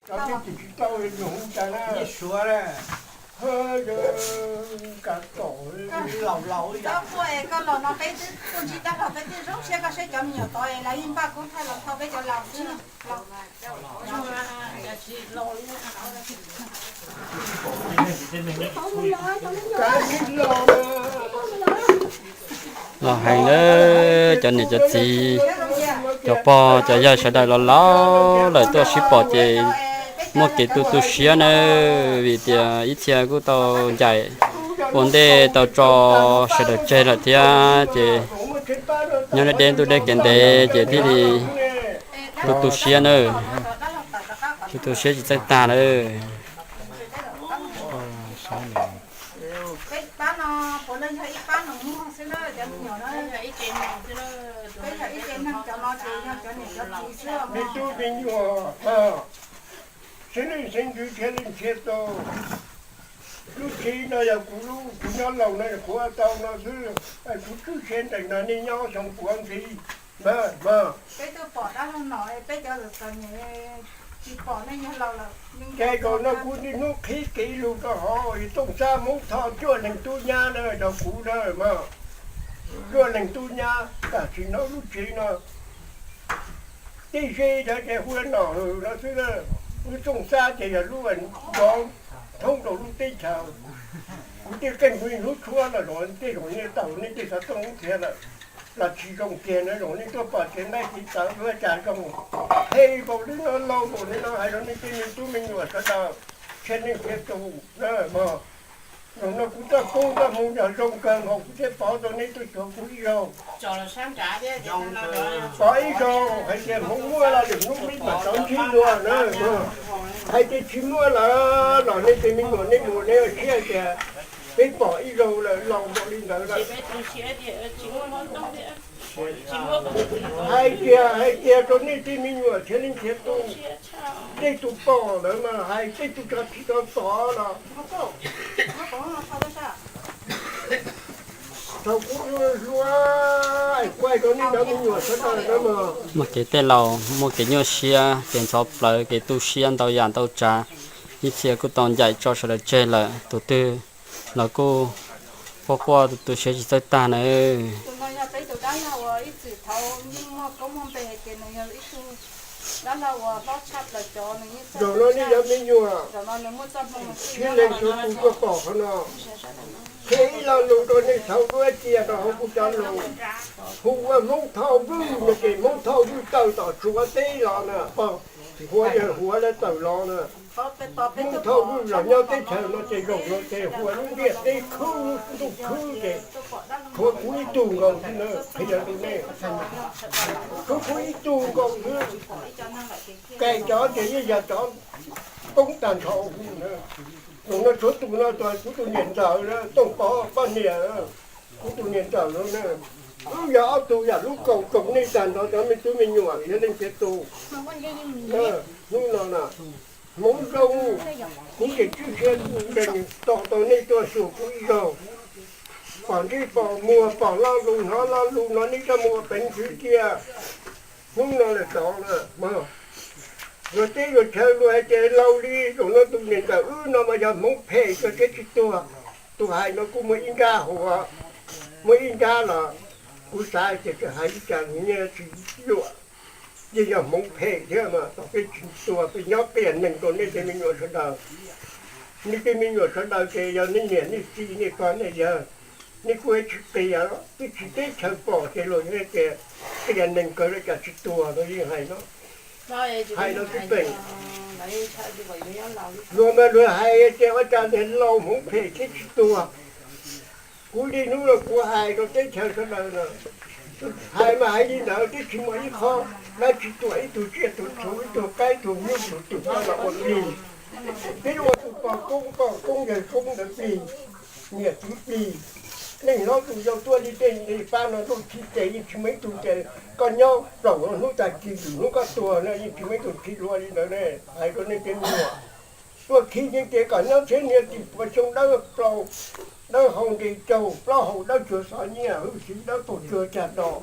Cov twb tsis tau hu tas na. Suav, koj laus laus, koj los no peb twb tuaj ntsib dab laug, peb twb zoo siab, koj saib cov me nyuam tod lawv yeej npaj kub thaij los thov peb cov laus xwb. Los heev lawm, cov niam cov txiv, cov pog cov yawg sawv daws los laus lawm tuaj sib pom ces muaj kev tu tu siab na, vim tias ib txhia kuj tau ncaim ua ntej tau tso sawv daws tseg lawm thiab ces nyob deb ntuj deb kev ntev ces thiaj li tu tu siab na, tu tu siab tsis txawj tag lawm. Peb pab no puav leej yog ib pab nus muag xwb na, cov me nyuam na. Peb yog ib ce neeg, cov no ces yog cov niam cov txiv xwb. Me tub me nyuam, sib leej sib ntxwv thiab leej thiab tau. Lub tsev no yog kuv lub, kuv nyob laus no kuv ua tau no xwb, kuv tshwj xeeb ntees no nej nyob xyoo puav ntxiv. Peb twb pom dab laug no, peb cov txom nyem tsis pom nej yog laus lawm. Ces zaum no kuv niaj hnub qhib kev lus rau hauv, Tooj Xab Hmoob Thoj cuaj leeg tub nyab na, yog kuv na mas, cuaj leeg tub nyab tam sim no lub tsev no. Tej zej ntawd ces hu ua Nom Hwm no xwb na. Lub Tooj Xab ces yog lub nrov thoob rau lub teb chaws. Kuv tej qeej kuv hnub tshuab los zoo, tej zoo nej tau nej tej xov tooj ub thiab lawm, los tsis zoo kiag na, zoo nej tuaj pom tsev ntaub tsev tawv ua cas zoo. Phem npaum li no, laus npaum li no, hais rau nej tej me tub me nyuam sawv daws, txhia leej txhia tus na mog. Zaum no kuv txoj koob txoj hmoo yog zoo kawg nkaus kuv thiaj pov tau nej tuaj xyuas kuv ib zaug. Pov ib zaug hais tias Hmoob muaj los lwm hnub peb mam rov ntsib dua na mog. Hais tias tsis muaj lawm los nej tej me nyuam nej mus nej ua siab tias peb pom ib zaug lawm, laus npaum li ntawd lawm. Hais tias, hais tias rau nej tej me nyuam txhia leej txhia tus, tej tus pom ntawd mas hais, tej tus tsis tau pom los thaum kuv hlua, kuv hais rau nej cov me nyuam sawv daws na mog. Muaj kev tej laus muaj kev nyuaj siab, kev ntxhov plawv, kev tu siab ntau yam ntau tsav, ib txhia kuj tau ncaim tso sawv daws tseg lawm, tus twg los kuj quaj quaj tu tu siab tsis txawj tag na. Tus no yog peb tus dab laug uas ib txwm thaud yeej muaj koob muaj npe hais tias nws yog ib tug dab laug uas hlob tshaj plaws cov, nws yeej txawj tu siab. Zaum no nej cov me nyuam, txhia leej txhia tus tuaj pom qhov no, qhia ib lo lus rau nej txhob duab cia rau hauv kuv cov lus. Hu ua Hmoob Thoj Vwj no ces Hmoob Thoj Vwj tawm tom Suav teb los na, pog Huav yawg Huav lawv tawm los na. Hmoob Thoj Vwj los nyob teb chaws no ces zaum no ces Huav lub ntiaj teb khwb, ntuj khwb ces tshuav kuv ib tug nkaus xwb na, qhia rau nej. Tshuav kuv ib tug nkaus xwb, kais cov ces yeej yog cov poob tag nrho. Tus no tshuav tus no, kuv tus niam ntxawm na, Tooj Pov poj niam, kuv tus niam ntxawm no na. Wb yog ob tug yam lub kaus koom nej tag nrho cov me tub me nyuam txhia leej txhia tus. Hnub no na, Hmoob Zoo, kuv tseem tswj siab nrees tos tau nej tuaj xyuas kuv ib zaug. Pom ntsej pom muag, pom lo lus hnov lo lus no nej coj mus ua peev xwm tiag. Hnub no lawm tod lawm mog, luag teb luag chaw luag hais tias laus li zaum no tus niam ntxawm wb no mas yog Hmoob phem kawg thiab tsis tuag. Tus hais no kuj muaj ib nrab hauv, muaj ib nrab los kuv xav hais tias txawm hais li cas nws yeej tsis yuam, yeej yog Hmoob phem thiab mas thaum peb tsis tuag peb nyob qias neeg rau nej tej me nyuam sawv daws. Nej tej me nyuam sawv daws ces yog nej niam nej txiv nej pog nej yawg, nej kuj tsis qias, twb tsis teb chaws pom ces luag tias qias neeg kawg li cas tsis tuag no yeej hais no. Hais no twb peem, luag mas luag hais tias ua cas niag laus Hmoob phem thiab tsis tuag. Kuv li hnub no kuv hais rau teb chaws sawv daws no, hais mas hais li ntawd twb tsis muaj ib qho dab tsi tuam ib tug tsiaj tus txhu ib tug qaib ib tug nyuj tus twm coj los ua plig. Peb ua tus pog koob poj koob yawg koob ntawd plig, niam txiv plig. Neej hlob tus yau tuaj li tej pab no tuaj khi tes yeej tsis muaj ib tug tias koj nyob zaum no hnub tag kis lwm hnub koj tuag no yeej tsis muaj ib tug khi dua li ntawd ne. Hais rau nej tej me nyuam tuaj khi yeej tias kom nyob txhiab niaj tim puas xyoo dawb plaub dawb hau nqis caug plaub hau dawb cuag xov nyiaj hwj xim dawb paug cuag cag dos.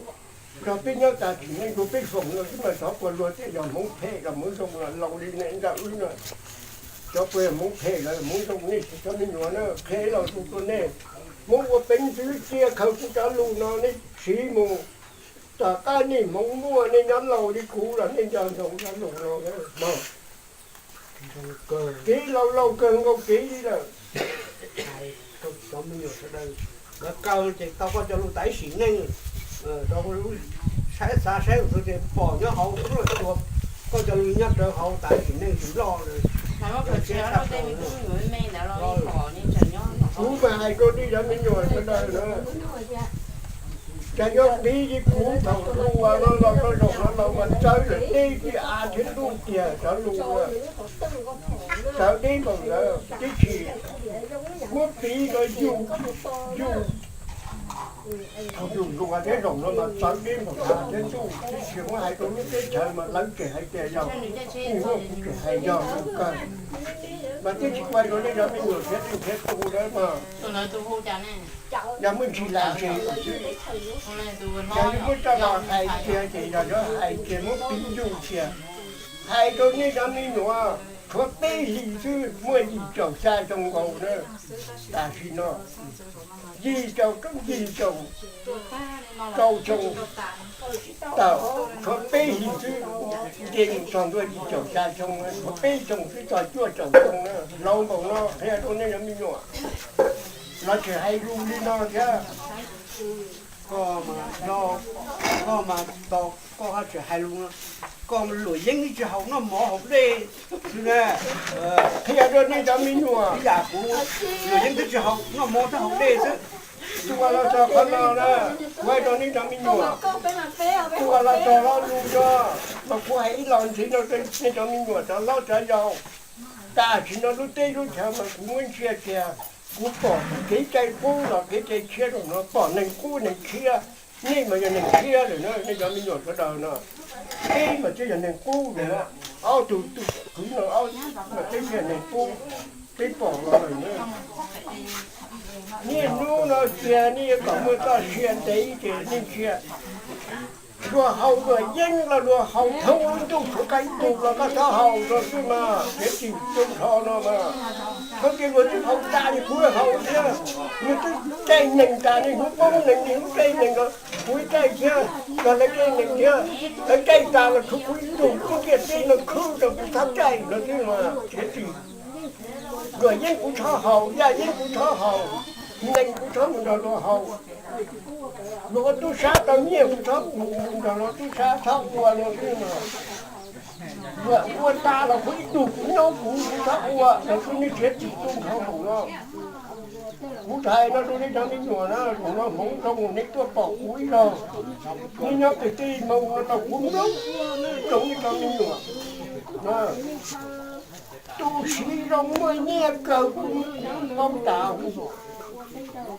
Txog peb nyob tas tsim neej rau peb foom no xwb mas xyov puas luag tej yog Hmoob phem los Hmoob zoo los laus li nej ntawm wb no. Xyov puas yog Hmoob phem los Hmoob zoo nej cov me nyuam na, qhia los tus tus nej. Hmoob ua peev xwm cia khaws kuv cov lus no nej siv mus. Tom qab nej Hmoob muaj nej nyob laus li kuv los nej nco ntsoov cov lus no mog. Kev laus laus kawg nkaus kev li lawm. Cov me nyuam sawv daws, lawv kawg ces tau koj cov lus tas ib sim neej, rau lub saib xav saib ua ces pom nyob hauv lub lawm tuag, koj cov lus nyob rawv hauv tas ib sim neej tsis loj lawm. Kuv mas hais rau nej cov me nyuam sawv daws na, cas nyob qib li kuv thaum hluas no los rau zaum no los mas txawv lawm deb thiab av thiab ntuj tiag cov lus. Txawv deb npaum ntawd tib si, muab piv rau yus, yus, thaum yus hluas thiab zaum no mas txawv deb npaum av thiab ntuj, tib si muab hais rau lub teb chaws mas lawv tseem hais tias yog, nej muab kuv tseem hais yog kawg. Mas tib si kuv hais rau nej cov me nyuam thiab leej thiab tus lawm mas, yog muaj ntsis lam ntsis xwb, yog yus muab coj los hais tiag ces yog yuav hais tiag muab piv yus tiag. Hais rau nej cov me nyuam, tshuav peb hlis xwb muaj yim caum xya xyoo nkaus na. Tam sim no yim caum, yim caum rau xyoo, tawm tshuav peb hlis xwb, nce mus txog ntua yim caum xya xyoo, tshuav peb xyoo xwb txog cuaj caum xyoo na. Laus npaum no qhia rau nej cov me nyuam, lawv tseem hais lus li no thiab. Koj mas, koj mas tau, koj haj tseem hais lus, koj luam yeeb twb tsis haus noj mov haus dej xwb na. Qhia rau nej cov me nyuam, ib yam kuv luam yeeb twb tsis haus noj mov thiab haus dej xwb. Tus uas los txog qhov no na, kuv hais rau nej cov me nyuam, tus uas los txog lo lus no, mas kuv hais ib los ntxiv no rau nej cov me nyuam cov laus cov yau. Tam sim no lub teb lub chaw mas kuv muab ntsia tias kuv pom kev cai qub los kev cai tshiab rau no, pom neeg qub neeg tshiab, nej mas yog neeg tshiab lawm na, nej cov me nyuam sawv daws no. Peb mas twb yog neeg qub lawm, ob tug kwv no mas peb twb yog neeg qub, peb pom los lawm na. Niaj hnub no cia nej yuav kom muaj txoj sia ntev ces nej ntsia. Luag haus luam yeeb los luag haus thoob lub ntuj, tshuav koj ib tug los koj txhob haus no xwb mas, kev tsis tu nrho no mas. Txhob cia luag twb haus tas li kuv haus thiab. Luag twb caij nees tas li, hnub poob nees li, hnub caij nees los kuv ib caij thiab, los lawv caij nees thiab. Lawv caij tas los tshuav kuv ib tug, lub ntiaj teb no khwb rau kuv txhob caij no xwb mas, kev tsis. Luam yeeb kuv txhob haus, yaj yeeb kuv txhob haus, nees kuv txhob mus nrog luag haus. Luag ua tub sab tau nyiaj kuv txhob mus nrog luag tub sab txhob ua no xwb mas. Luag ua tas los kuv ib tug kuv nyob kuv, kuv txhob ua no xwb, nej txiav txim tu nrho mus no. Kuv hais no rau nej cov me nyuam na, zaum no hmoov zoo nej tuaj pom kuv ib zaug. Nej nyob pem tej moos no rau kuv mloog, mloog nej cov me nyuam. Tus siv zoo muaj nyiaj kawg kuv paub tas,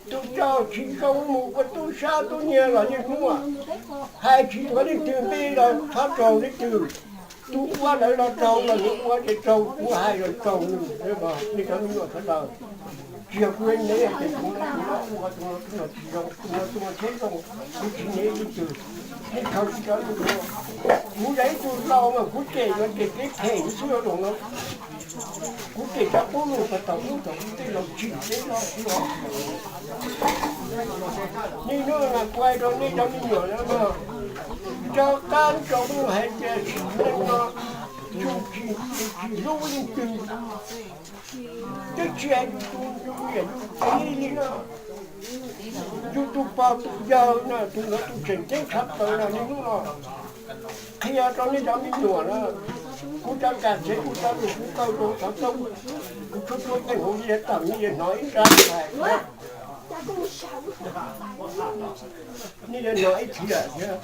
tus coj tsis zoo mus ua tub sab tub nyiag los yeej muaj. Hais tsis txog leej twg npe los txhob raug leej twg. Tus ua lawm los raug, los nws ua ces raug, kuv hais los raug nws. Nej cov me nyuam sawv daws, tsis yog kuv neb tias tus no tus no ua, tus no tus no tsis zoo, tus no tus no thiaj zoo, kuv tsis neb leej twg. Nej khaws kuv cov lus no, kuv yog ib tug laus mas kuv cem no ces kev phem xwb los no. Kuv cem cov qub lus thaum ub thaum ub tej laus tsim tej laus xwb os. Niaj hnub no kuv hais rau nej cov me nyuam no, nco qab ntsoov hais tias sim neej no yus tsis, tsis hlub leej twg, twb tsis hais yus tus, yus niam yus txiv li no, yus tus pog tus yawg no, tus no tus tseem ceeb tshaj plaws no. Niaj hnub no qhia rau nej cov me nyuam na, kuv cov kam txheeb kuv cov lus kuv kaw rau xov tooj, kuv tshuab tshuab yeej hauv li tam me hnov ib nrab hais, nej yuav hnov ib txhia thiab.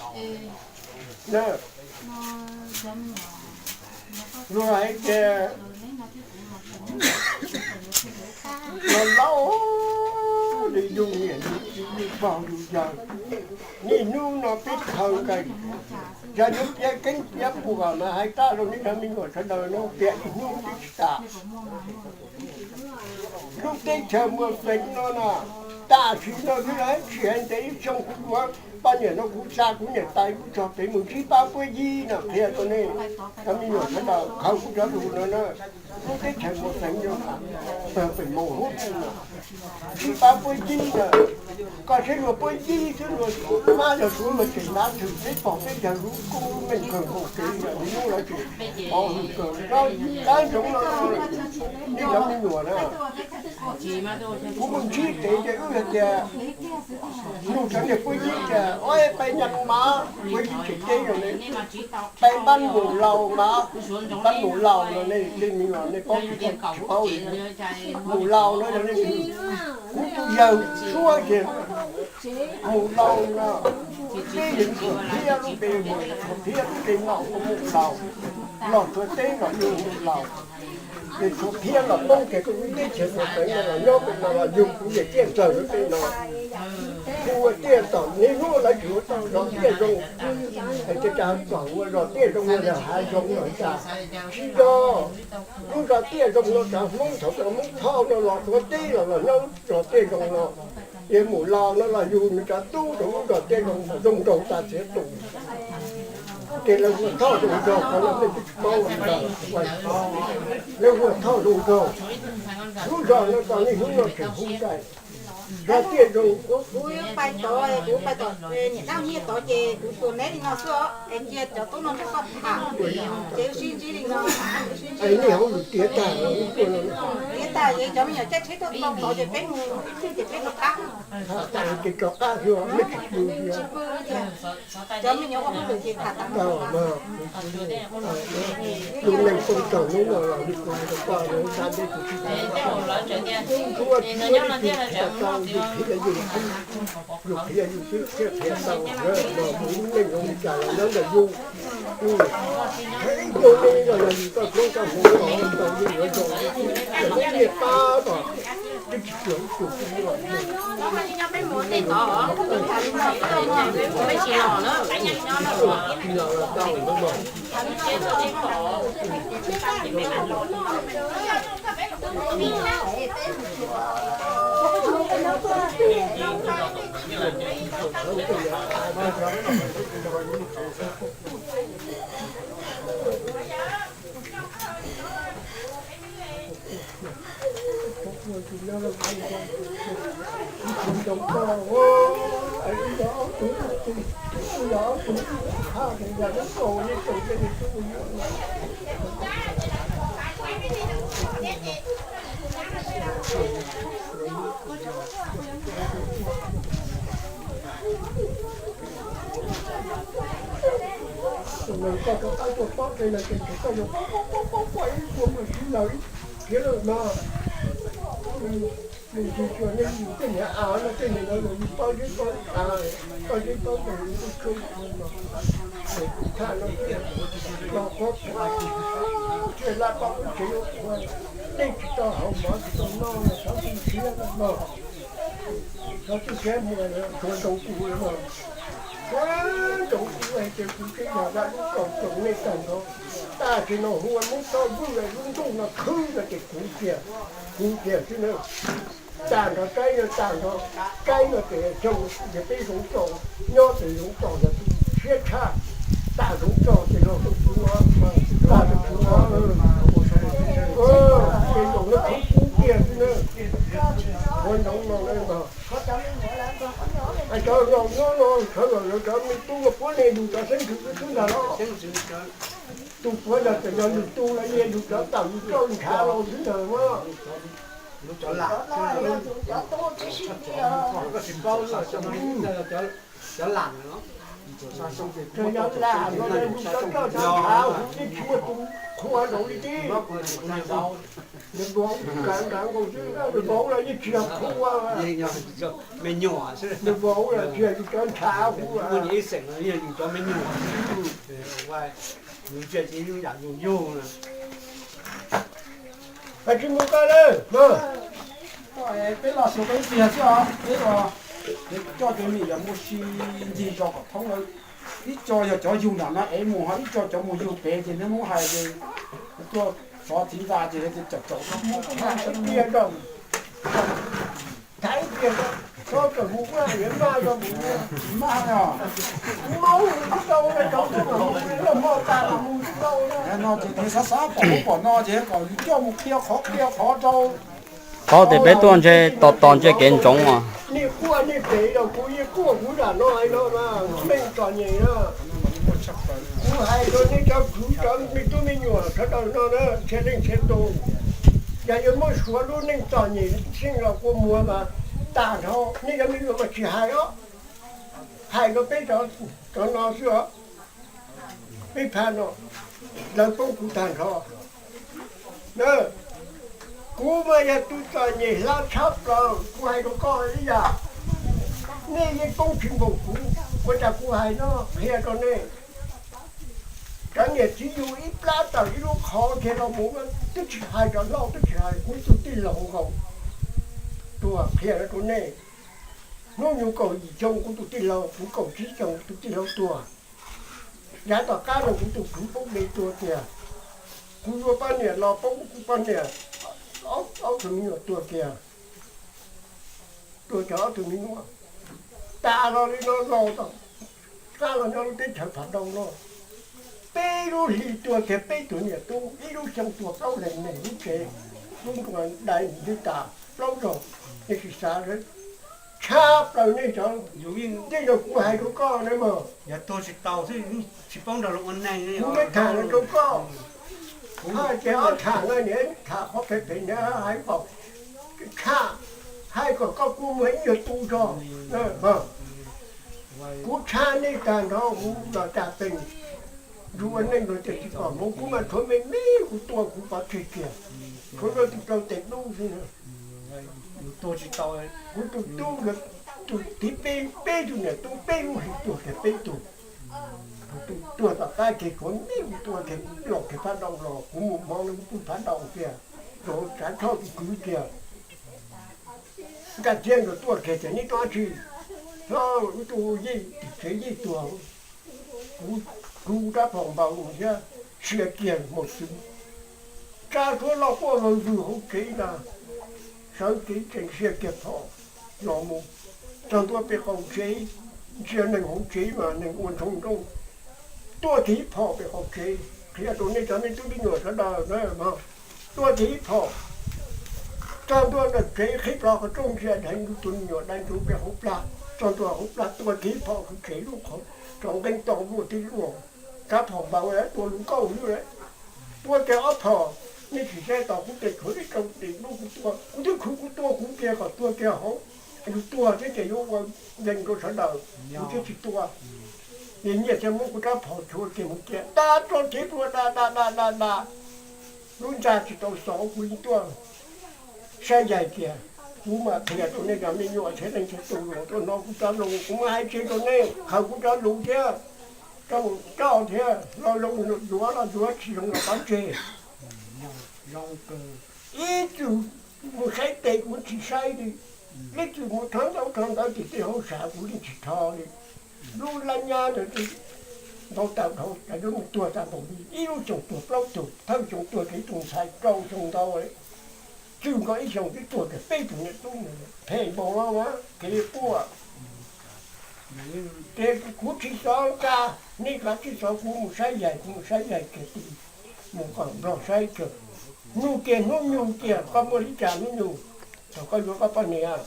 Luag hais tias los laus li yus niam yus txiv yus pog yus yawg, niaj hnub no peb khaws nkaus, yog yuav piav keeb piav puas mas hais tag rau nej cov me nyuam sawv daws no, piav ib hnub twb tsis tas. Lub teb chaws Muas Xeem no na, tam sim no xwb tsis hais ntev ib xyoo kuv yuav Poj niam no kuv xa kuv niam tais kuv txog pem mus ntsib pab puab yib no qhia rau nej. Cov me nyuam sawv daws, qhov kuv cov lus no na, lub teb chaws Muas Xeev no, pem Maus Hub no, ntsib pab puab yib no, koj seb luag puab yib xwb, luag mab yog suav luag tseem hnav thwm peb pog peb yawg lub koob lub meej kawg nkaus kev yog li lub lawv tseem pov hwm kawg. Dab ntsoov no, nej cov me nyuam na, kuv mus ntsib kev ces wb hais tias nug cov niag puab yib tias, ua pais nyas mas, puab yib tseem teb yog li, pais npab mus laus mas, npab mus laus no nej, nej me nyuam nej paub tsis paub li. Mus laus no yog leej twg? Kuv tus yawg suab ces mus laus no, peb yeej tshuav thiab lub npe, tshuav thiab lub npe no ua mus laus, los tshuav teb los yug mus laus. Ces tshuav thiab los poob kiag kuv lub teb chaws Muas Xeev no los nyob pem no los yug kuv yawg Tiaj Ntxawg lub teb no. Kuv ua Tiaj Ntxawg niaj hnub lawv tsis ua tau zos Tiaj Zoo. Es ua cas kom ua zos Tiaj Zoo no yog hav zoov los cas? Tsis yog, lub zos Tiaj Zoo no cov Hmoob thaum ub Hmoob Thoj no los tshuav teb los los nyob zos Tiaj Zoo no. Ces mus laus no los yug nws cov tub rau lub zos Tiaj Zoo, zoo nraug tas txiav tus. Ces lawv hu Thoj Zoo Nraug, qhov no nej twb tsis paub. Lawv hu Thoj Zoo Nraug. Lub zos no txog niaj hnub no tseem hu ntawd, zos Tiaj Zoo. Kuv pais tod, kuv pais tom niam dab nyiaj tod ces kuv tuaj neb li no xwb os, es cia cov tub no nrog koj tham, ces wb sib ntsib li no. Es nej hauv lwm tiav tag, tiav tag ces cov me nyuam caij tsheb tuaj tau tod ces peb mus ib pliag ces peb rov qab. Ces rov qab xwb, nej tsis pw li tiag. Cov me nyuam ua hauj lwm ces tham tham. Tus neeg poob tag hnub no los yus kuv hais rau koj, lawv xav ntev tus tsis tau, tsuav tsis muaj ib tug tau yus qhia yus xwb, yus qhia yus xwb thiaj qhia tau. Los mus lub neej zoo li cas los nyob ntawm yus. Ib tug neeg los yog yus txoj koob txoj hmoov los ua tau yus yuav zoo, yus muab nyiaj pab kom twb tsis cuag ib tug tsis muaj. Tus neeg koj rov qab tuaj paub tej no ces koj yuav paub paub paub paub ib puas mus tsis lawm ib kiag lawm no. Nws tsis tsuas nej yus tej niag av no tej niag no yus paub zeb paub av, paub zeb paub tes yus lub tshoob no, es kuv tham no thiaj los qhuav thiaj lab paub lub tsev ua nej tsis tau haus mov tsis tau noj no, xyov txuj siab no, xyov txuj siab muag no, tsuav ntsoov kuv no, tsuav ntsoov kuv hais tias kuv twb yog zaj lub kaum tsoom nej tag nrho. Tag kis no hu ua Hmoob Thoj Vwj lub ntuj no khwb no ces kuv tiag, kuv tiag xwb na. Tag nrho saib no, tag nrho saib no ces xyoo ces peb zoov tso, nyob ces zoov tso yog tus siab tshaj, tag zoov tso ces los tus tsuv, tag tus tsuv, ces zaum no khwb kuv tiag xwb na. Ua ntsoov no na, cov laus nyob no sawv los lawv cov me tub puab ne yus cov xeeb ntxwv xwb ntag los. Tus puav yog txawm yog lwm tus los yog yus cov tawm yus coj ntshav los xwb ntag mas. Cov lam no yus cov coj ntshav huv yeej tsis muaj tus qhua nraud li tib. Nws vauv kav nrad nkaus xwb, nws vauv los yeej tsis yog qhua. Nws vauv los tsis yog yus cov ntshav huv. Tsis mus koj lawm. Peb los xyuas peb pliag xwb os, peb los coj cov me nyuam mus si ncig zos kom thoob lawm. Ib co yog cov yug nram no es mus ho ib co cov mus yug pem ces neb muab hais ces tuaj xov txiv ntxa ces hais tias caum caum no muab thaij ib pliag rau, thaij ib pliag rau. Txhob txawm mus ua niam maj los mus, maj os, mus tsis tau, tau tuaj mas mus, loj hmo tas los mus tsis tau na. No ces nws xav xav pom ub pom no ces kom yus coj mus qhia qhov qhia qhov rau. Paub tias peb tuaj ntshe tos tos ntshe kev ntsoov os. Nej quaj nej pem los kuv yeej quaj kuv zam no hais no mas meej txom nyem na. Kuv hais rau nej cov kwv cov me tub me nyuam sawv daws no na, ntshe leej ntshe tus, yog yuav muab suav lub neej txom nyem xeeb los kua muag mas tas nrho, nej cov me nyuam mas tsis hais os. Hais rau peb cov no xwb os. Peb pha no, lawv poob kuv tag nrho. Kuv mas yog tus txom nyem hlab tshab plaws, kuv hais rau koj ib yam, nej yeej poob tsis npaum kuv, ua cas kuv hais no qhia rau nej. Cov niam txiv yug ib plab tawm ib lub qhov kiag los mus twb tsis hais, cov laus twb tsis hais, kuv tus tij laug nkaus tuag qhia rau nej. Hnub nyoog kaum yim xyoo kuv tus tij laug, kuv kaum tsib xyoo tus tij laug tuag. Yav tom qab no kuv tus kwv poob dej tuag tiag. Kuv yuav poj niam los poob kuv poj niam, ob tug me nyuam tuag tiag. Tuag cov ob tug me nyuam. Tas los li no los tom qab los nyob lub teb chaws Phav Dau no, peb lub hlis tuag kiag peb tug niam tub, ib lub xyoo tuag plaub leeg neeg lub tsev, lub nruas dai nws twb tas plaub zaug, nej sim xav seb. Tshab plaws nej cov, tej zaum kuv hais rau koj na mog, yog tuag tsis tau xwb, tsis paub nrog luag ua neeg li. Kuv muab tham los rau koj, hais tias ob tham no niam tham qhov phem phem niam hais npaum, tshaj, hais kom koj kua muag ib nyuag tu zog. Kuv tshaj nej tag nrho, kuv los tag pees, yus ua neej los tias tsis pom hmoov, kuv mas tshuav me me kuv tua kuv pov tseg kiag, tshuav rau tus rau tes dub xwb. Kuv tus tub, tus thib peb, peb tug niam tub peb lub hlis tuag kiag peb tug. Tus tuag tom qab kiag tshuav me kuv tua kiag, kuv los kiag Phav Dau los, kuv mus hmo no kuv pw Phav Dau kiag, rau Tsav Tshoj tus kwv kiag. Nkaj Txiab nkawd tuaj kiag tias neb tuaj dab tsi? Hlob, wb tuaj ua yeej, tim tsev yeej tuag. Kuv, kuv rab phom npaum thiab, sia kiag mus xwb. Tsa suab loj quaj vawg vwg hauv tsev ntag. Sawv kev tsees sia kiag phom los mus, txog ntua pem qaum tsev, ntsia neeg hauv tsev mas neeg ua ntsoov nrooj. Tuaj thib phom pem qaum tsev, qhia rau nej cov me tub me nyuam sawv daws na, tuaj thib phom. Txog ntua ntawm tsev qhib plho qhov rooj ntsia dheev tus me nyuam dai ntsuv pem hauv plag, txog ntua hauv plag tuaj thib phom hauv tsev lub qhov, tso nqeeb toj luaj tib luaj. Rab phom npaum tua lub kauj lub lawm. Tua kiag ob phom, nej sim saib tos kuv tes khuv ib rau tes dub kuv tua, kuv twb khuv kuv tua kuv kiag kom tuag kiag hauv, yus tuag thiab ces yuav ua nkees rau sawv daws, kuv thiaj tsis tua. Nyias nyias thiaj muab kuv rab phom tshuav kiag mus kiag, da rau tsev plua da da da da da. Lub ntxa tsis tau xov kuv yeej tuaj saib yaig kiag. Kuv mam qhia rau nej cov me nyuam thiab leej twg tus los tuaj hnov kuv cov lus, kuv mam hais tseg rau nej, khaws kuv cov lus thiab. Coj thiab, los zoo yuav los yuav, tsis zoo los pov tseg. Ib txwm mus saib tes kuv tsis saib li, ib txwm mus thov ntaub thov ntawv tim tej hauj sam kuv yeej tsis thov li. Lub lab nyab ntawd ntau tawm dhau, cas yuav mus tuag tag npaum li, ib lub xyoo tuag plaub tug, thawj xyoo tuag kiag ib tug ntxhais, rau xyoo ntau, txwj nkaus ib xyoos twb tuag kiag peb tug niam tub, phem npaum no mas kev quaj. Ces kuv tsis xov tsa, nej kav tsij xov kuv mus saib yaig, kuv mus saib yaig kiag, mus kom Nplog saib kiag. Nug kiag hnub nyoog kiag koj muaj li cas hnub nyoog, thaum koj yuav koj poj niam,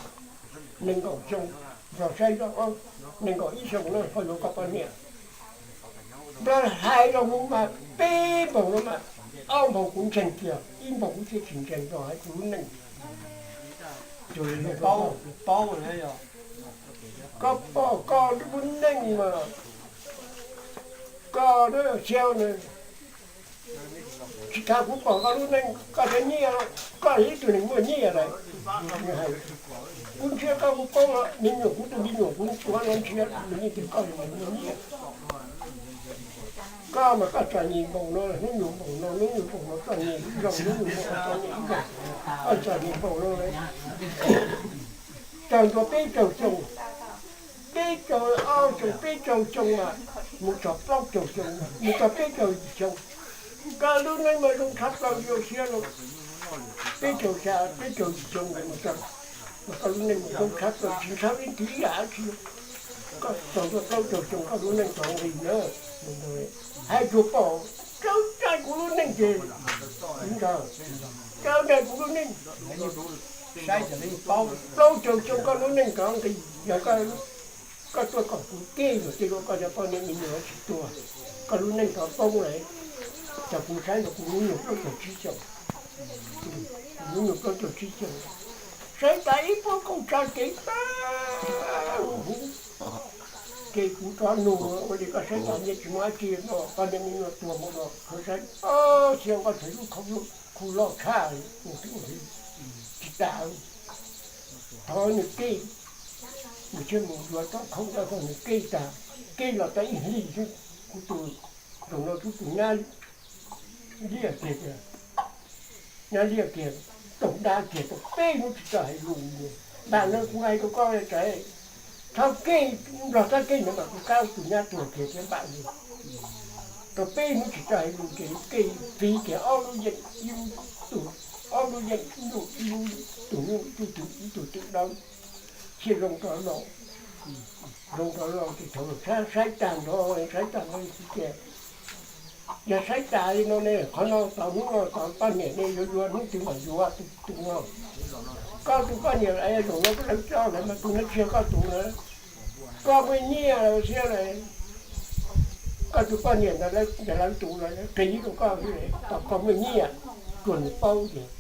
nees nkaum xyoo, Nplog saib, nees nkaum ib xyoos no koj yuav koj poj niam. Nplog hais los mus mas peb npaug no mas, ob npaug kuv ntseeg kiag, ib npaug kuv thiaj tsis ntseeg Nplog hais kuv lub neej. Koj pom koj lub neej mas, koj lub siab na, tsis tas kuv pom koj lub neej koj thiaj nyiaj, koj yog ib tug neeg muaj nyiaj lawm. Kuv ntshiab koj kuv poob, me nyuam kuv tus me nyuam kuv tuav no ntshiab, nws yeej tias koj yog neeg muaj nyiaj. Koj mas koj txom nyem npaum no, hnub nyoog npaum no, hnub nyoog npaum no txom nyem, zoo hnub nyoog npaum no txom nyem, koj txom nyem npaum no. Txog ntua peb caug xyoo, peb caug ob xyoo, peb caug xyoo mas, mus txog plaub caug xyoo, mus txog peb caug yim xyoo, koj lub neej mas zoo tshaj plaws yuav siab lauj. Peb caug xya, peb caug yim xyoo mus txog Koj lub neej zoo tshaj plaws tsis ntshai ib ntsis yam dab tsi. Koj txog ntua plaub caug xyoo koj lub neej txog nqis na. Hais tsuas pom raug txais kuv lub neej ces, raug txais kuv lub neej, plaub caug xyoo koj lub neej txog nqis, yog koj tuaj kom kuv kej los tej zaum koj cov poj niam me nyuam tsis tuag, koj lub neej txog poob lawm. Ces kuv saib los kuv hnub nyoog plaub caug tsib xyoos, hnub nyoog plaub caug tsib xyoos, saib tas ib puab kauj tsa kev tag huv, ces kuv rov nug ua li koj saib tas nyiaj tsis muaj dab tsi no, poj niam me nyuam tuag mus no, koj saib, xyov koj tseem lub khau loj tshaj, tsis tas, thov nws kej, nws thiaj mus yuav tau khau ntawd kom nws kej tag, kej los tau ib hlis xwb, kuv tus, zaum no kuv tus nyab liaj kiag, nyab liaj kiag, tau dab kiag tau peb hnub tsis tau hais lus li. Npam no kuv hais rau koj tsev, txhob kej, nrog txhob kej ntawd mas kuv qab tus nyab tuag kiag thiab npam li. Tau peb hnub tsis tau hais lus ces kej txiv kiag ob lub yeem, ib lub tug, ob lub yeem, ib lub tug nyuj, ib tug twm, ib tug twm dawb, thiaj zoo rov los. Zoo rov los ces thaum saib tag nrho, saib tag nrho txiv tias, yog saib tas li no ne, qhov no tau hnub no tau poj niam ne yuav yuav hnub twg mam yuav tus no. Koj tus poj niam zaum no koj lawv coj lawm mas tus no tsis yog koj tus na, koj muaj nyiaj lawm thiab lawm. Koj tus poj niam ntawd lawv tus lawv qiv rau koj, tau koj muaj nyiaj, tsuas nws paub tias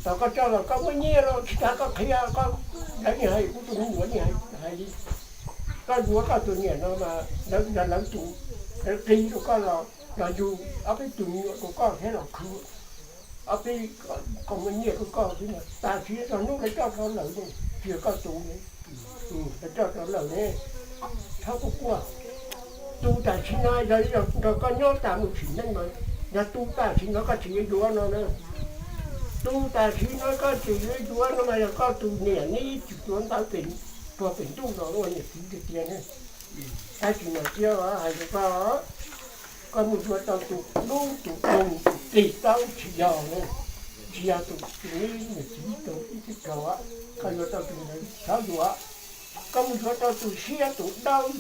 tau koj coj los koj muaj nyiaj los tsis tas koj qhia koj, lawv yeej hais kuv tus me nyuam yeej hais li, koj yuav koj tus niam no mas lawv yog lawv tus, lawv qiv rau koj los, los yug ob peb tus me nyuam rau koj thiab los khwv ob peb, koj muaj nyiaj rau koj xwb na. Tam sim txog hnub lawv coj rov lawm ne, tsis yog koj tus ne, lawv coj rov lawm ne, txhob quaj quaj. Tus tam sim no yog nrog koj nyob tas mus tsim neej mas, yog tus tam sim no koj tseem yuav yuav no na, tus tam sim no koj tseem yuav yuav no mas yog koj tus niam ne, tsis tuav ntawv pem, tuag pem ntuj los ua niam txiv tiag tiag ne. Tab sis mas Txiab hais rau koj, koj mus yuav tau tus dub tus doog tus tig taub tsis yog ne, tsis yog tus, tus niam txiv tus ib txwm kaus, koj yuav tau tus ntawd txhob yuav. Koj mus yuav tau tus siab tus dawb,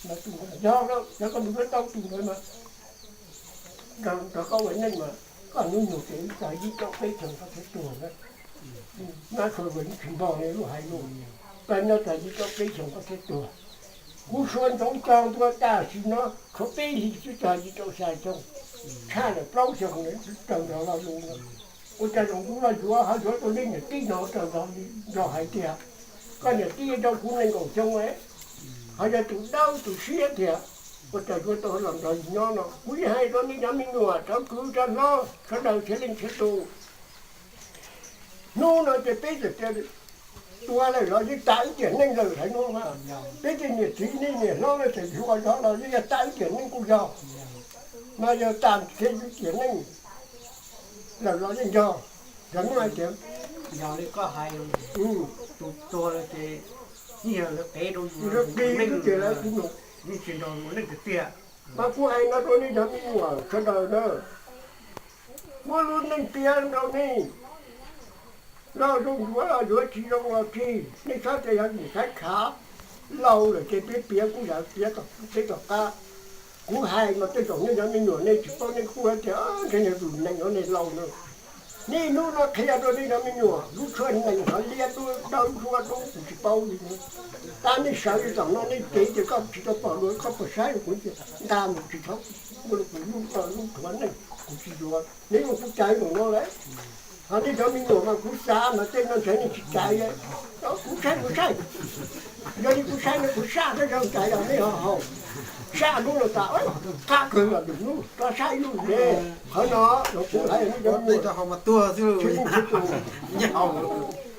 mas tus ntawd yog lawm, yog koj mus yuav tau tus ntawd mas nrog koj ua neej mas koj hnub nyoog ces txog yim caum peb xyoos koj thiaj tuag na. Mab Suav Luas yeej tsis npog li lub hais lus, koj nyob txog yim caum peb xyoos koj thiaj tuag. Kuv suav ntsoov cog ntua tam sim no tshuav peb hlis xwb txog yim caum xya xyoo, tshaj lawm plaub xyoos lawm raug nrog lo lus no. Ua cas zaum no los yuav ho yuav tau nej niam tij no raug nrog hais tias koj niam tij rau kuv nees nkaum xyoo, ho yog tus dawb tus siab tiag, ua cas yuav tau los nrog nyob no. Kuv yeej hais rau nej cov me nyuam, cov kwv cov hlob sawv daws txhia leej txhia tus, hnub no ces peb txawm tias tuag lawm los yeej tas ib tiam neej lawm hais no mas, peb tej niam txiv nej niam hlob no tseem hluas zog los yeej yog tas ib tiam neej kuj yog, mas yog tas ib tiam neej lawm los yeej yog. Yog hnub hais tias, yog li koj hais, tus tuag lawm ces yeej yog lawv qev rau yus, lawv qev rau yus, yeej tsis nrog yus ua neej tiag tiag. Mas kuv hais no rau nej cov me nyuam sawv daws na, muab lub neej piav rau nej, los zoo yuav los yuav, tsis zoo los tsis, nej txhob tias yog yus saib khav, laus lawm ces peb piav kuj yog piav peb tom qab. Kuv hais mas tej zaum nej cov me nyuam nej tsis paub, nej kuj tias ntshe yog tus neeg no nej laus no. Nej hnub no qhia rau nej cov me nyuam lub tshuaj nees hov liab duab dawb duab dub kuv tsis paub li. Tab nej sawv li tom no nej cev tias koj tsis tau pom lus koj puas saib kuv tias nqa mus tsis txhob muaj lub, kuv lub, lub thuav neej kuv tsis yuav, nej ua kuv caiv npaum no lawm. Ho nej cov me nyuam mas kuv xav mas tej no ntshe nej tsis caiv, kuv saib kuv saib. Yog li kuv saib no kuv saj koj zaug caiv los nej ho haus, saj hnub no tas, qab kawg los lwm hnub rov saj ib lub ne. Qhov no los kuv hais nej cov me nyuam,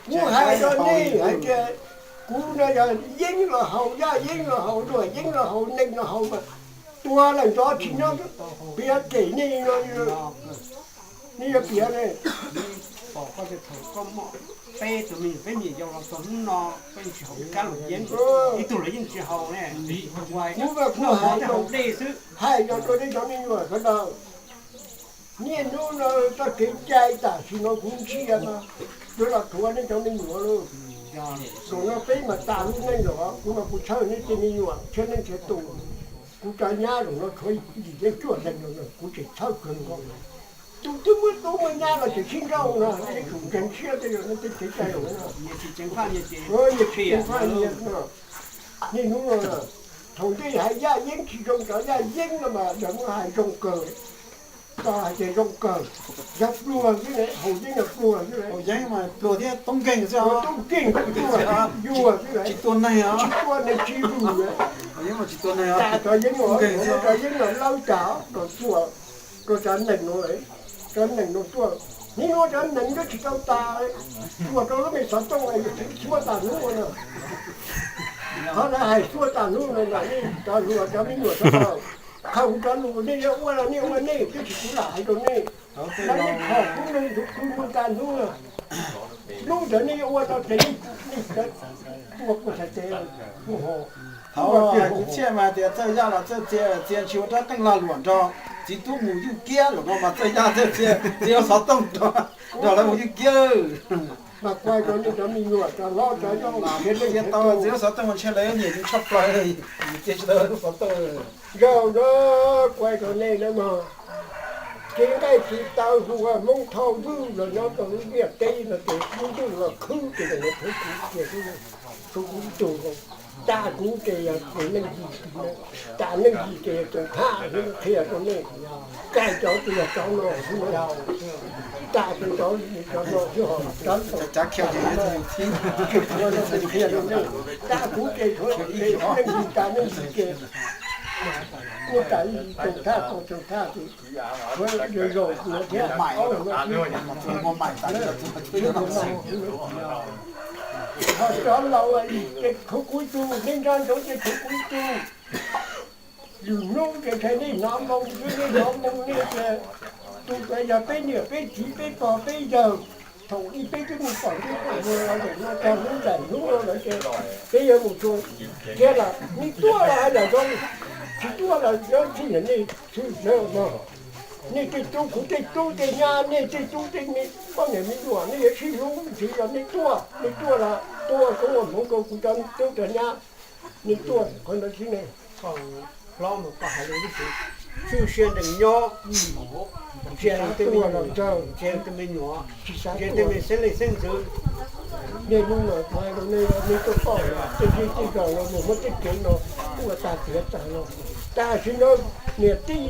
kuv hais rau nej hais tias kuv no yog yeeb los haus, yaj yeeb los haus, luam yeeb los haus, nees los haus mas tuag lawm nrov tsis nyob, piav kem nej no, nej yuav piav ne. Peb tus me nyuam peb niam yau los txog hnub no peb yeej tsis haus kab los yeeb, ib tug los yeej tsis haus ne. Kuv mas kuv hais, hais los rau nej cov me nyuam sawv daws, niaj hnub no txoj kev cai tam sim no kuv ntsia mas yuav los thuav nej cov me nyuam lauj. Zaum no peb mas tas lub neej lawm, kuv mas kuv txhawj nej tej me nyuam thiab leej txiv tus. Kuv cov nyab zaum no tshuav yim leej cuaj leeg no, kuv tseem txhawj kawg nkaus. Tus twb muaj tub muaj nyab los tseem sib nrauj no, nej tsum ntseeg siab tej zaum nej tej kev cai no. Niaj hnub no, thaum ntej hais yaj yeeb tsis zoo, cov yaj yeeb no mas yog muab hais zoo kawg, tau hais tias zoo kawg, yog pluag xwb, haus yeeb yog pluag xwb. Haus yeeb mas pluag thiab toob nkeeg xwb, toob nkeeg pluag, yuag xwb, tsis tua neeg, tsis tua neeg tsis vwm. Haus yeeb mas tsis tua neeg, tas cov yeeb, cov yeeb no lawb tas rau, rau cov neeg no, cov neeg no tuaj. Hnub no cov neeg nyob tsis tau tas, tuaj rau lub me xov tooj tsis muaj tas hnub no. Qhov lawv hais tuaj tas hnub no, cov hluas cov me nyuam, qhov kuv cov lus nej yuav ua los nej ua nej, twb tsis kuv lam hais rau nej. Lawv nej kho kuv neeg ntxuv kuv neeg tas hnub no. Hnub ntawd nej yuav ua no ces nej, nej ua kuv txhais tes kuv ho. Thaum kuv txhiaj mas tias txawj yaj los txawj txia, txia tsis ua rab qeej lag luam nrog txiv tub mus ywj kiab, zaum no mas txawj yaj txawj txia, txiv ua xov tooj nrog, nrog lawv mus ywj kiab. Mas kuv hais rau nej cov me nyuam cov hlob cov yau, txiv ua xov tooj mas ntshe lawv nyiam yus tshaj plaws, yus cia tsis tau lub xov tooj. Zaum no kuv hais rau nej na mog, kev nqaij kev taw hu ua Hmoob thauj vwj los nyob rau lub ntiaj teb no ces lub ntuj los khwb ces thov kuv cia, thov kuv ib tug, tas kuv ces yog tus neeg yim, tas neeg yim ces yog tus thaj, qhia rau nej. Kaij cov ces yog cov no, tas ces cov, cov no, cov, cov, cov, qhia rau nej. Tas kuv ces tshuav neeg yim tas neeg yim ces muaj tas ib tug thaj, kaum tug thaj ces tshuav zaum no thiab, ho cov laus ces tshuav kuv ib tug, nej nco ntsoov ces tshuav kuv ib tug. Lwm hnub ces ntshai nej hnov moo xwb, nej hnov moo nej tias tus ntawd yog peb niam peb txiv peb pog peb yawg. Thaum ub peb twb mus pom peb pom mus los ntawm no txog hnub ntawm hnub no lawm ces peb yuav mus txog thiab los nej tuaj los hais lawm zoo, tsis tuaj los nyob txij ntawm nej xwb no. Nej tej tub, kuv tej tub tej nyab, nej tej tub tej me poj niam me nyuam nej yuav sib hlub ntxiv los nej tuaj, nej tuaj los tuaj ua koob ua hmoov rau kuv cov tub cov nyab. Nej tuaj qhov no xwb ne. Koj hlob mas koj hais lus ib txwm txwj siab ntees nyob, ntsia tej me nyuam, ntsia tej me nyuam, ntsia tej me xeeb leej xeeb ntxwv. Niaj hnub no kuv hais rau nej, nej tuaj pom tej zej tej zos no mus muab tej kev no ua tag tiav tag no. Tam sim no niam tij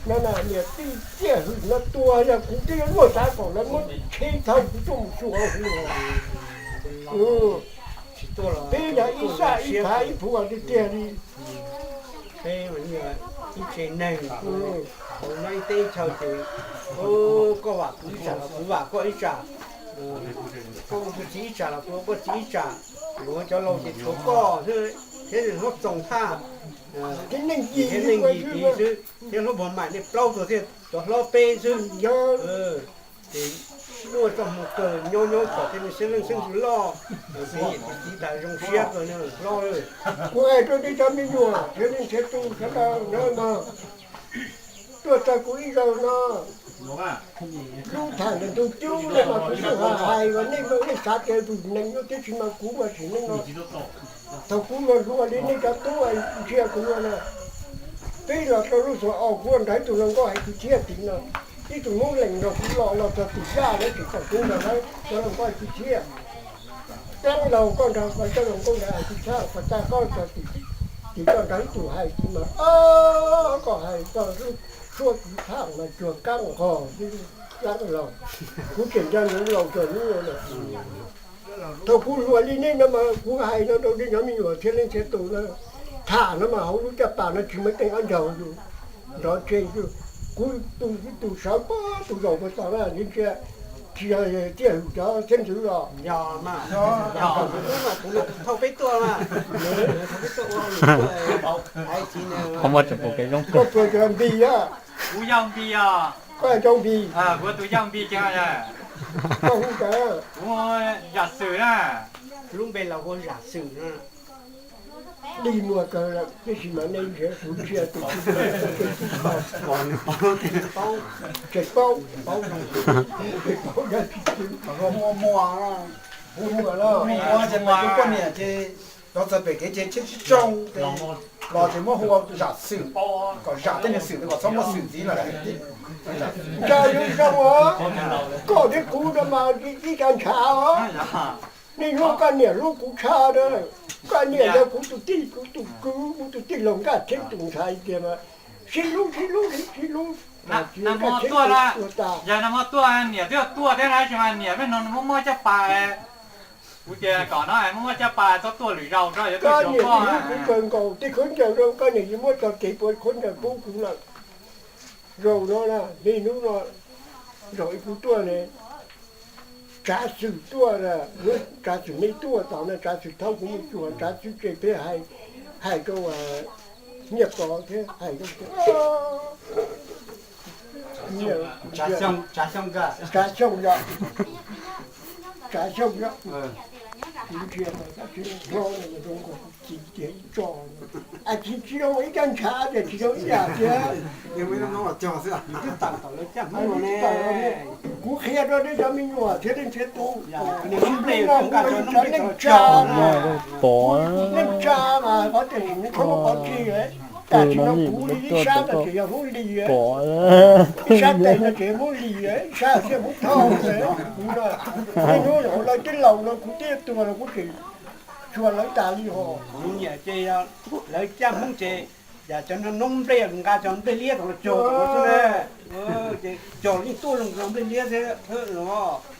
no, niam tij Tiaj Hwm no tuag, yog kuv twb yuav luag xav kom lawv muab tsheb thauj kuv tuaj mus xyuas hauv hauv. Peb yog ib sab ib phav ib phuam tiag tiag li. Peb ib tse neeg hauv nyob ib teb ib chaw ces, koj vam kuv ib tsam los kuv vam koj ib tsam, koj ua kuv txiv ib tsam los kuv ua koj txiv ib tsam. Luag cov laus ces tshuav koj xwb thiab hlob Txoos Thaj, thiab Neej Yis xwb, thiab hlob Npog Maim, nej plaub tug thiaj cov hlob peb xwb. Ces muaj txoj hmoo kawg nyob nyob kom tej me xeeb leej xeeb ntxwv loj, peb txiv tas zoo siab kawg no hlob. Kuv hais rau nej cov me nyuam thiab nej nrhiav tus sawv daws no, tuaj txog kuv ib zaug no, lub tham ntawm ntug cub no mas kuv xub hais hais los nej mas nej xav tias tus neeg no, tiam sis mas kuv mas tsim neej no, thaum kuv mas hluas li nej cov tub ntsia kuv no na, peb los rau lub xyoo os kuv nrog ib tug hluas nkauj hais kwv txhiaj tid no, ib tug Hmoob Lees nrog kuv los, los txog tim zaj lawv tseem kom kuv nrog lawv cov hluas nkauj hais kwv txhiaj. Dab laug koj nrog cov hluas nkauj ntawd hais kwv txhiaj, pas tas koj txog tim, tim koj nrog ib tug hais tid mas, koj hais koj lub suab kwv txhiaj mas cuag kab nqos xwb, dab laug. Kuv tseem nco ntsoov laus txog hnub no. Thaum kuv hluas li nej no mas kuv hais no rau nej cov me nyuam thiab leej txiv tus no, tham no mas hauv lub caj pas no tsis muaj teej ob ncaug yus nrov tseg yus. Kuv tus, tus sawv pab tus zaum puag ta na, ntsia, tsis yog Tiaj Hwm cov xeeb ntxwv los. Thauj peb tuaj, peb tuaj ua, koj puas yog Npis a? Kuv yog Npis os. Koj yog Npis? Kuv tus yog Npis kiag. Koj hu cas? Kuv Zam Xwm na. Lub npe los hu Zam Xwm na. Dig muag kawg lawm, tiam sis mas nej nrhiav kuv ntsia tus tsis paub, tsis paub, tsis paub, tsis paub dab tsi. Hu muam los, hu muam ces peb poj niam ces los txog pem kev ces tsheb tsis tsoog ces los ces muab hu ua zam xwm, kom zam tej niag xwm kom txhob muaj xwm ntxiv lawm. Ntshe yus zoo os, koj thiab kuv no mas ib ka ntshav os. Niaj hnub koj niam hlub kuv tshaj na, koj niam yog kuv tus tij kuv tus kwv kuv tus tij laug Nkaj Theeb tus ntxhais tiag mas sib hlub sib hlub sib hlub. Yog nag hmo tuaj niam twb tuaj thiab na, tab sis mas niam peb no muab muab caj pas, kuv tias kom no muab muab caj pas txhob tuaj lwm zaus, yuav tuaj xyuas koj. Koj niam kuv kawg nkaus tej khaub ncaws zoo, koj niam yeej muab tso kev puas khaub ncaws pub kuv lawm. Zaum no na, niaj hnub no, zaum ib kuv tuaj ne, tsav xwm tuaj, tsav xwm nej tuaj tod na, tsav xwm thaub kuv mus cuag tsav xwm tsev peb hais, hais rau Nyiaj Pov thiab hais rau, tsav xyoo yog, tsav xyoo yog, kuv ntsia tab sis hlob no zoo nkaus kuv txiv tiag ib tso, tsis tsis zoo ib ka ntshav tias tsis zoo ib yam tiag. Kuv qhia rau nej cov me nyuam thiab nej nrhiav tus, kuv no kuv cov neej tsa, neej tsa mas qhov tias kuv qhov muaj qhov txhij, tam sim no kuv ib sab no ces yog Hmoob Lis, ib sab tes no ces Hmoob Lis, ib sab xwb Hmoob Thoj. Kuv no, niaj hnub lawv tij laus no kuv twb tuag los kuv tseem xyuas lawv tas li hos. Kuv niam ces yog lawv caj Hmoob ces yam cov noob nplej nqa cov nplej liab tod los cog xwb na, ces cog yeej tuaj zoo nplej liab thiab os.